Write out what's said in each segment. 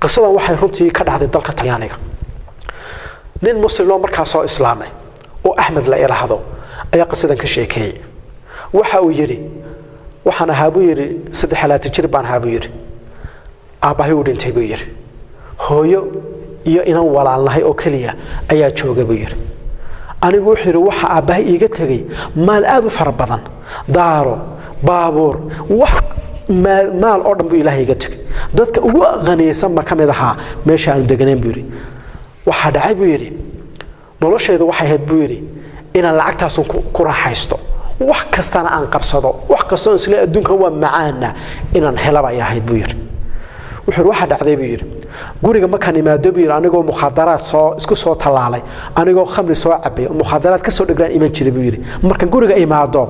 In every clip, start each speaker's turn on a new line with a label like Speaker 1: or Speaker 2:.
Speaker 1: Qisadan waxay runtii ka dhacday dalka Talyaaniga. Nin Muslim oo markaa soo islaamay oo Axmed la idhaahdo ayaa qisadan ka sheekeeyey. Waxa uu yidhi, waxaan ahaa, buu yidhi, 23 jir baan ahaa, buu yidhi. Aabbahay uu dhintay, buu yidhi. Hooyo iyo inan walaalnahay oo keliya ayaa jooga, buu yidhi. Anigu, wuxuu yidhi, waxa aabbahay iiga tegey maal aad u fara badan, daaro, baabuur, wax maal oo dhan buu Ilaahay iiga tegey. Dadka ugu qaniisan ma ka mid ahaa meesha aanu deganayn, buu yidhi. Waxaa dhacay, buu yidhi, nolosheedu waxay ahayd, buu yidhi, inaan lacagtaasun ku raaxaysto, wax kastana aan qabsado, wax kastoo isle adduunkan waa macaana inaan helaba ay ahayd, buu yidhi. Wuxuu yidhi, waxaa dhacday, buu yidhi, guriga markaan imaado, buu yidhi, anigoo mukhaadaraad soo isku soo tallaalay, anigoo khamri soo cabay oo mukhaadaraad ka soo dhigraan iman jiray, buu yidhi. Markaan guriga imaado,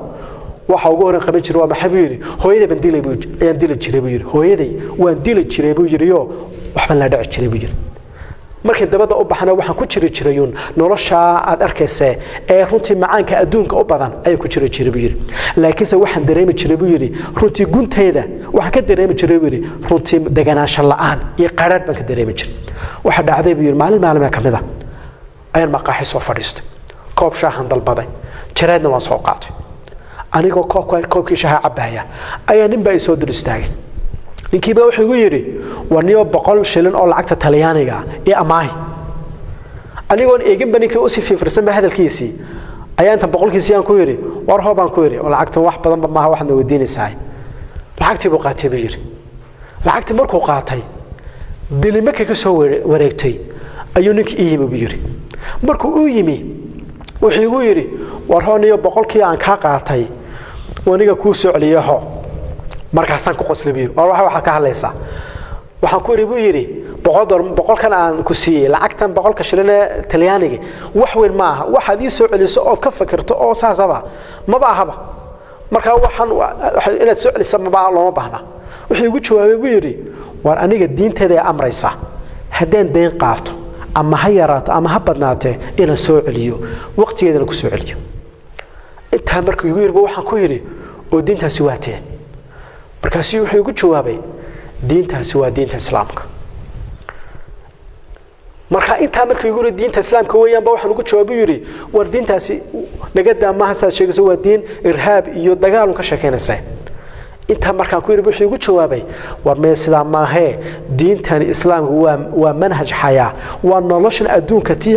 Speaker 1: waxa ugu horan qaban jiray waa maxay, buu yidhi? Hooyaday baan dilay, buu ayaan dili jiray, buu yidhi. Hooyaday waan dili jiray, buu yidhi, oo waxbaan la dhici jiray, buu yidhi. Markii dabadda u baxna, waxaan ku jiri jirayuun noloshaa aad arkaysee ee runtii macaanka adduunka u badan ayaan ku jiri jiray, buu yidhi. Laakiinse waxaan dareemi jiray, buu yidhi, runtii guntayda waxaan ka dareemi jiray, buu yidhi, runtii deganaansho la'aan iyo qadhaadh baan ka dareemi jiray. Waxaa dhacday, buu yidhi, maalin maalmaa ka mid a ayaan maqaaxi soo fadhiistay, koob shaahan dalbaday, jaraadna waan soo qaatay. Anigoo koobkii shaaha cabaya ayaa nin baa isoo dul istaagay. Ninkiiba wuxuu igu yidhi, war niyo, 100 shilin oo lacagta Talyaaniga iyo amaahi. Anigoon eeginba ninkii usii fiifirsanba hadalkiisii ayaa intan boqolkiisii aan ku yidhi, war hoo, baan ku yidhi, oo lacagtan wax badanba maaha waxaadna weydiinaysaa. Lacagtii buu qaatay, buu yidhi. Lacagtii markuu qaatay, bili markay ka soo wareegtay ayuu ninkii ii yimi, buu yidhi. Markuu uu yimi, wuxuu igu yidhi, war hoo niyo, boqolkii aan kaa qaatay aniga kuu soo celiye ho. Markaasaan ku qoslay, buu yidhi. War waxaad ka hadlaysaa? Waxaan ku idhi, buu yidhi, $100, boqolkan aan ku siiyey, lacagtan 100-ka shilin ee Talyaaniga wax weyn ma aha. Waxaad ii soo celiso ood ka fakirto oo saasaba maba ahaba. Markaa waxaan inaad soo celisa maba looma baahna. Wuxuu igu jawaabay, buu yidhi, war aniga diinteeda ee amraysa haddaan dayn qaato, ama ha yaraato ama ha badnaatee, inaan soo celiyo, waqtigeedana ku soo celiyo. Intaa markuu igu yidhi, waxaan ku yidhi, oo diintaasi waa tee? Markaasuu wuxuu igu jawaabay, diintaasi waa diinta Islaamka. Marka intaa markuu igu yidhi diinta Islaamka weeyaan ba, waxaan ugu jawaabay, yidhi, war diintaasi naga daa, maaha saad sheegayso, waa diin irhaab iyo dagaalun ka sheekaynaysa. Intaa markaan ku yidhi, wuxuu igu jawaabay, war mee, sidaa maahee, diintani Islaamku waa manhaj xayaa, waa noloshan adduunka tii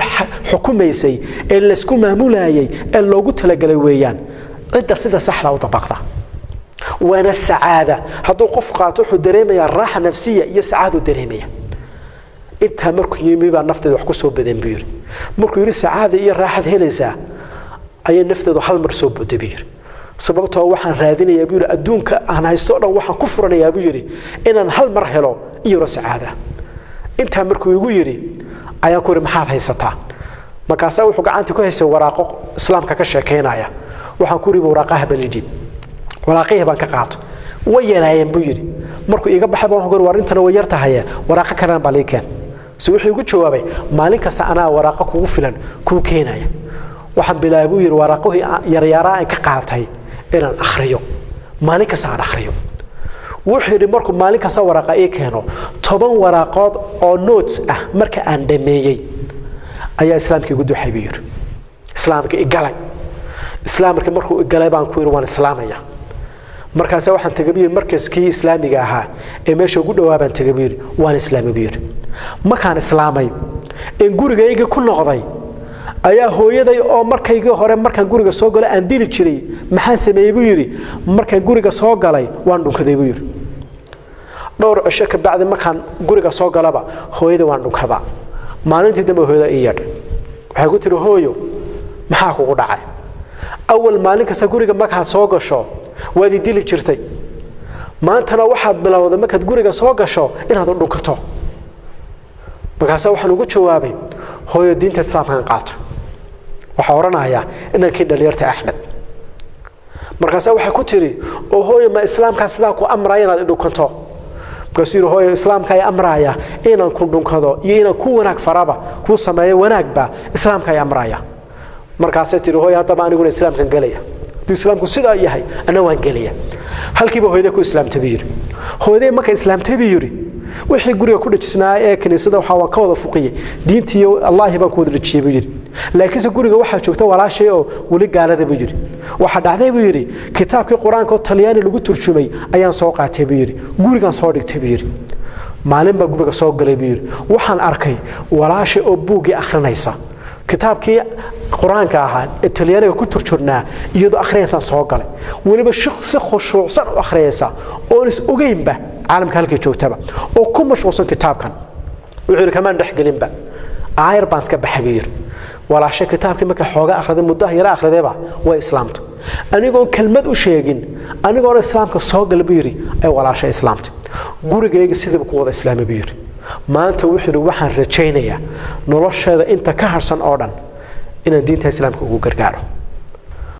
Speaker 1: xukumaysay ee laysku maamulayay ee loogu talagalay weeyaan, cidda sida saxda u dabaqda waana sacaada. Hadduu qof qaato, wuxuu dareemayaa raaxa nafsiya iyo sacaaduu dareemaya. Intaa markuu yimi baa nafteeda wax ku soo badeen, buu yidhi. Markuu yidhi sacaada iyo raaxaad helaysaa, ayay nafteedu hal mar soo boday, buu yidhi. Sababtoo waxaan raadinayaa, buu yidhi, adduunka aan haysto o dhan waxaan ku furanayaa, buu yidhi, inaan hal mar helo iyaro sacaada. Intaa markuu igu yidhi ayaan ku yidhi, maxaad haysataa? Markaasaa wuxuu gacanta ku haystay waraaqo Islaamka ka sheekaynaya. Waxaan ku yidhi, waraaqaha balidhiib. Waraaqihii baan ka qaato, way yaraayeen, buu yidhi. Markuu iiga baxay baan waxaan ku yidhi, war intana way yar tahaye, waraaqo kalena baa lii keen. So wuxuu igu jawaabay, maalin kasta anaa waraaqo kugu filan kuu keenaya. Waxaan bilaabay, buu yidhi, waraaqihii yaryaaraa aan ka qaatay inaan akhriyo, maalin kasta aan akhriyo. Wuxuu yidhi, markuu maalin kasta waraaqa ii keeno, 10 waraaqood oo notes ah marka aan dhammeeyey ayaa Islaamka igu duxay, buu yidhi. Islaamka igalay. Islaamka markuu igalay baan ku yidhi, waan islaamaya. Markaase waxaan tegay, buu yidhi, markaskii Islaamiga ahaa ee meesha ugu dhowaa baan tegay, buu yidhi. Waan islaamay, buu yidhi. Markaan islaamay een gurigayga ku noqday ayaa hooyaday oo markaygii hore markaan guriga soo galay aan dili jiray, maxaan sameeyey, buu yidhi? Markaan guriga soo galay waan dhunkaday, buu yidhi. Dhowr cisho ka bacdi markaan guriga soo galaba hooyada waan dhunkadaa. Maalintii dambe hooyada ii yeedhay. Waxay ku tiri, hooyo, maxaa kugu dhacay? Awal maalin kasta guriga markaad soo gasho waad i dili jirtay, maantana waxaad bilowday markaad guriga soo gasho inaad u dhunkato. Markaase waxaan ugu jawaabay, hooyo, diinta Islaamkan qaata. Waxaa odhanayaa inankii dhalinyarta Axmed. Markaase waxay ku tiri, oo hooyo, ma Islaamkaa sidaa ku amraya inaad idhunkanto? Markaasuu yidhi, hooyo, Islaamka ay amraya inaan ku dhunkado iyo inaan ku wanaag faraba kuu sameeyo, wanaagba Islaamka ay amraya. Markaasay tihi, hooyo, haddaba aniguna Islaamkan gelaya. Hadduu Islaamku sidaa yahay, anna waan gelaya. Halkiiba hooyaday ku islaamtay, buu yidhi. Hooyaday markay islaamtay, buu yidhi. Wixii guriga ku dhejisnaa ee kiniisada waxaa waa ka wada fuqiyey, diintii iyo Allaahi baan ku wada dhejiyey, buu yidhi. Laakiinse guriga waxaa joogta walaashay oo weli gaalada, buu yidhi. Waxaa dhacday, buu yidhi, kitaabkii Qur-aanka oo Talyaani lagu turjumay ayaan soo qaatay, buu yidhi, gurigaan soo dhigtay, buu yidhi. Maalin baa guriga soo galay, buu yidhi, waxaan arkay walaashay oo buuggii akhrinaysa, kitaabkii Qur-aanka ahaa ee Talyaaniga ku turjurnaa iyadoo akhriyaysaan soo galay, weliba si khushuucsan u akhriyaysa, oon is ogeynba caalamka halkay joogtaba, oo ku mashquulsan kitaabkan. Wuxuu yidhi, kamaan dhexgelinba, aayar baan iska baxay, buu yidhi. Walaashay kitaabkii markay xooga akhriday, muddaha yara akhridayba, way islaamtay. Anigoon kelmad u sheegin, anigoon islaamka soo gala, buu yidhi, ay walaashay islaamtay. Gurigayga sidiiba ku wada islaamay, buu yidhi. Maanta, wuxuu yidhi, waxaan rajaynayaa nolosheeda inta ka harsan oo dhan inaan diinta islaamka ugu gargaaro.